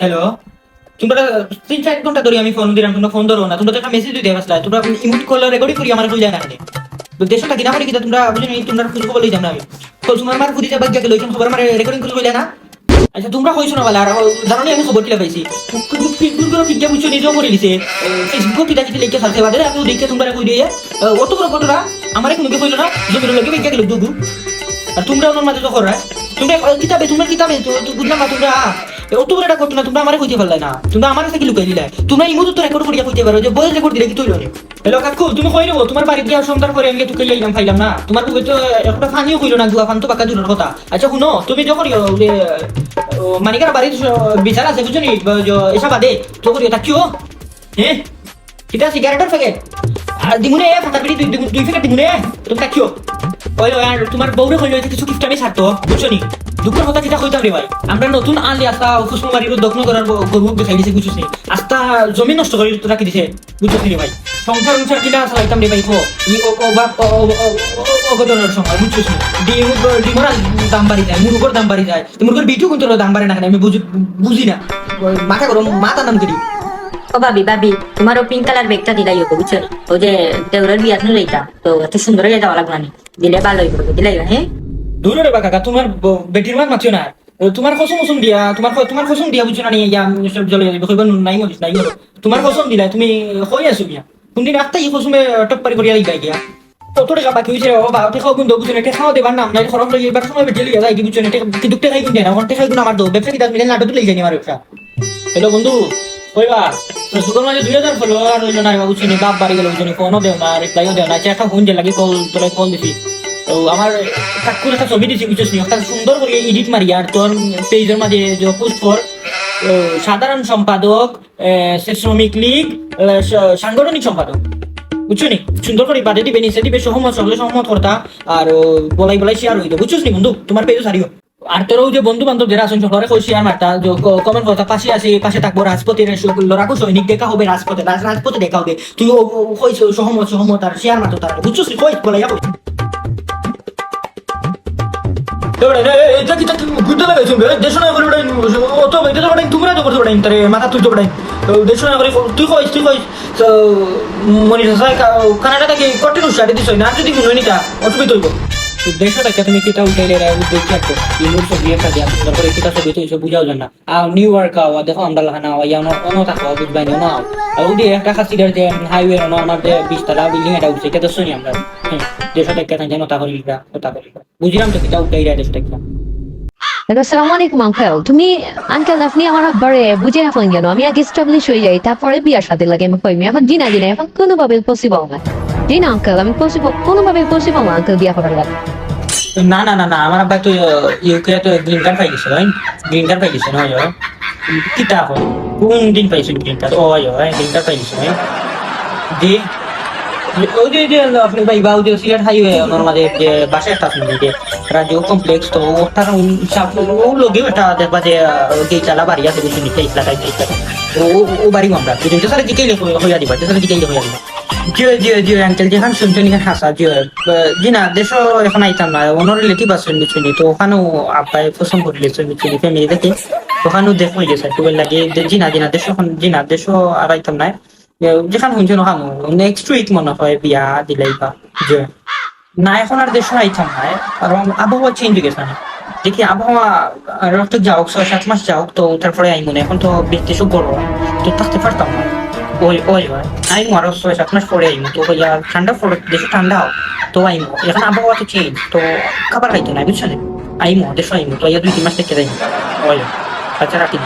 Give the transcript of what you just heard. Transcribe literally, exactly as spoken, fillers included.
হ্যালো, তোমরা তিন চার ঘন্টা ধরি আমি ফোন দিলাম, তোমরা ফোন ধরো না। তোমরা তো একটা মেসেজ দিতে পারলা, তোমরা ইমোট কল রেকর্ডিং করি আমার কইলা না কেনে? তো দেশো থাকি না করি কিতা তোমরা বুঝো নি, তোমরা খোঁজ খবর লইতাম না আমি। তো তোমার মার ফুদি যা বাদ গেল, ওইখান খবর আমার রেকর্ডিং করে কইলা না? আচ্ছা, তোমরা কইছো না বালা, আর জানো নি আমি খবর কিলা পাইছি? Facebook করে পিজ্জা বুঝছো নিজেও করে দিছে। Facebook কিতা কিতা লেখা থাকতে পারে, আমি দেখে তোমরা কই দিয়ে, অত বড় ঘটনা, আমার এক মুখে কইলো না, জমির লগে বেঁকে গেল দুগু। আর তোমরা ওনার মাঝে তো করায়, তোমরা কিতাবে, তোমরা কিতাবে, তো তো বুঝলাম না তোমরা। এ, অত বড় একটা ঘটনা, তোমরা আমারে কইতে পারলায় না, তোমরা আমার কাছে কি লুকাই দিলায়? তোমরা ইমোট তো রেকর্ড করিয়া কইতে পারো যে ভয়েস রেকর্ড দিলে কি তৈল নি? হ্যালো কাকু, তুমি কই রেবো? তোমার বাড়িত গিয়া সন্ধ্যার পরে আমি তুকাইয়া আইলাম, পাইলাম না। তোমার বউয়ে তো একটা পানিও কইলো না, গুয়া পান তো বাক্কা দূরের কথা। আচ্ছা হুনো, তুমি যখন ইয়ে, ওই যে, ও, মানিকার বাড়ির স-, বিচার আছে বুঝছো নি? ব-, জ-, এসা বাদে তো করিও, তাকিও। হ্যাঁ? কিতা সিগারেটর প্যাকেট? আর দিমুনে, ফাটার বিড়ি দুই, দুই, দুই প্যাকেট দিমুনে। তুমি তাকিও। ওই, ওই, আর তোমার বউরে কইলো যে কিছু গিফট আমি ছাড়তো, বুঝছো নি? দুঃখর কথা কিতা কইতাম রে ভাই। আমরা নতুন আনলি আস্তা ফুসমুমারির দখল করার ব-, গরু দেখাই দিছে, বুঝছো নি? আস্তা জমি নষ্ট করি রাখি দিছে, বুঝছো নি রে ভাই? সংসার উনসার কিলা চালাইতাম রে ভাই, কো? ই ও, ও বাপ, ও, ও, ও, ও, ও, ও ঘটনার সময়, বুঝছো নি? ডিম, ডিমর দাম বাড়ি যায়, মুরগর দাম বাড়ি যায়। তো মুরগর বিটু কিন্তু দাম বাড়ে না কেনে? আমি বুঝি, বুঝি না। মাথা গরম, মাথা নাম করি। ও ভাবি, ভাবি, তোমার ও পিঙ্ক কালার ব্যাগটা দিলাই ওকে, বুঝছো নি? ও যে দেওরের বিয়াত নু যাইতা, তো এত সুন্দর হইয়া যাওয়া লাগবে না নি। দিলে ভালো হইব, দিলাই, হ্যাঁ? দূর রে বা কাকা, তোমার ব-, বেটির মাত মাতিও না। ও, তোমার কসম কসম দিয়া, তোমার ক-, তোমার কসম দিয়া বুঝছো না নি, ইয়া, আমি সব জ্বলে যাইব, কইবা, "নুন নাই মরিচ নাই, করো।" তোমার কসম দিলা, তুমি কই আছো গিয়া? কোনদিন একটা ই কসমে টপ পারি করিয়া দিবা গিয়া। কত টেকা বাকি হইছে রে বাবা, টেকাও কিন্তু বুঝছো না, টেকাও দেবার নাম নাই, খরচ হয়ে এবার সময় বেঁচে লিয়ে যায়, কি বুঝছো না, টেকা, কিন্তু টেকাই কিন্তু না, এখন টেকাই কিন্তু আমার দো, ব্যবসা কি দাস মিলে নাটক তুলে যায়নি আমার ব্যবসা। হ্যালো বন্ধু, কইবা, তো সুখর মাঝে দুই হাজার ফলোয়ার হইলো না রে বাবা, বুঝছো নি, বাপ বাড়ি গেল, বুঝছো নি, ফোনও দেও না, রিপ্লাইও দেও না, আচ্ছা, একটা ফোন যে লাগি কল, তোরা কল দিছি। তো আমার কাকুর একটা ছবি দিছি, বুঝছস নি, একটা সুন্দর করে এডিট মারি আর তোর পেজের মাঝে যে পোস্ট কর, ও, সাধারণ সম্পাদক, এ, সে শ্রমিক লীগ, এ, স-, সাংগঠনিক সম্পাদক, বুঝছো নি? সুন্দর করে বাদে দিবে, নিচে দিবে, সহমত, সকলে সহমত করতা, আর ও, বলাই বলাই শেয়ার হইতো, বুঝছস নি বন্ধু? তোমার পেজও সারিও। আর তোর ওই যে বন্ধু বান্ধব যারা আছেন, সকলে কই শেয়ার মারতা, যে ক-, কমেন্ট করতা, "পাশে আছি, পাশে থাকবো, রাজপথে রে-, স-, লড়াকু সৈনিক, দেখা হবে রাজপথে, রাজ-, রাজপথে দেখা হবে।" তুই ও, ও, কই স-, সহমত, সহমত, আর শেয়ার মারতো তারা, বুঝছস নি? কই, বলাই কই। এ বেটা, এ, এ, এটা কি, এটা কি বুঝতে লাগাইছো? এ, দেশো না করে বেটা, অত বেটা তো বেটা, তোমরা তো করছো বেটা, তারে মাথা তুলছো বেটা। তো দেশো না করে, তুই কইস, তুই কইস। তো মনির হাসান কা-, কানাডা থাকি কঠিন উৎসাহ দিছ না, যদি মনে নিতা, অসুবিধা হইব। তো দেশো থাকে তুমি কিতা উঠাইলে রে, উদ্যোগ কি আছে? ইমোর ছবি একটা দিয়া, তারপরে কিতা ছবি তুলছো, বুঝাও যায় না। আর নিউ ইয়র্ক আও, দেখো আমরা লাখানা আও, ইয়া অনো, অনো থাকো, বুঝবাই না, অনো আও। আর ওদি একটা খাসিডার যে হাইওয়ে, অনো আমার যে বিশতলা বিল্ডিং এটা উঠছে, এটা দেখছো নি আমরা? হ্যাঁ, দেশো থাকে তাই যেন তা করি, তা করি। বুঝলাম তো, কিতা উঠাই রে, দেশো থাকে। হ্যালো, আসসালামু আলাইকুম আঙ্কেল। তুমি, আঙ্কেল, আপনি আমার আব্বারে বুঝে এখন কেন? আমি আগে এস্টাবলিশ হয়ে যাই, তারপরে বিয়ার সাথে লাগে আমি কইমি। এখন জি না, জি না, এখন কোনোভাবে পসিবল না। জি না আঙ্কেল, আমি পসিবল, কোনোভাবে পসিবল না আঙ্কেল বিয়া করার লাগে। না, না, না, না, আমার আব্বা তো ইউকে তো গ্রিন কার্ড পাই গেছে, হয়? গ্রিন কার্ড পাই গেছে, নয়, হয়? কিতা এখন? কোন দিন পাইছেন গ্রিন কার্ড? ও, হয়, হয়, গ্রিন কার্ড পাই গেছে, হয়? জি। ওই যে, যে, আপনি ভাই, বা ওই যে সিলেট হাইওয়ে, আমার মাঝে যে বাসা একটা আছে, যে রাজু কমপ্লেক্স, তো ওটার ওই সাপ-, ও লগেও একটা দেখবা যে, আহ, যে চালা বাড়ি আছে, বুঝছেন, নিচে ইসলাম টাইপ, ইসলাম টাইপ। ও, ও, ও বাড়ি আমরা। তো যে স্যার জিজ্ঞাসা করে হইয়া দিবা, যে স্যার জিজ্ঞাসা হইয়া দিবা। জি, জি, জি, আঙ্কেল, যেখান শুনছেন, এখান হাসা, জি, আহ, জি না, দেশো এখন আইতাম না, ওনার রিলেটিভ আছে, বুঝছেন, তো ওখানেও আব্বাই পছন্দ করলে, বুঝছেন, ফ্যামিলি থেকে, ওখানেও দেখা হয়ে গেছে, একটু লাগে, দে-, জি না, জি না, দেশো এখন, জি না, দেশো আর আইতাম না। এ, যেখান শুনছেন ওখানে, নেক্সট উইক মনে হয় বিয়া দিলাইবা। যে না, এখন আর দেশো আইতাম না, কারণ আবহাওয়া চেঞ্জ হয়ে গেছে না। দেখি আবহাওয়া আর একটু যাওক, ছয় সাত মাস যাওক, তো তারপরে আইমু না। এখন তো বেশ দেশো গরম, তো থাকতে পারতাম না। ওই, ওই, ওই। আইমু আরো ছয় সাত মাস পরে আইমু, তো ওই আর ঠান্ডা পড়ে, দেশো ঠান্ডা হোক, তো আইমু। এখন আবহাওয়া তো চেঞ্জ, তো খাবার খাইতো না, বুঝছো নি? আইমু, দেশো আইমু, তো ইয়া দুই তিন মাস থেকে যাইমু। ওই, আচ্ছা, রাখি।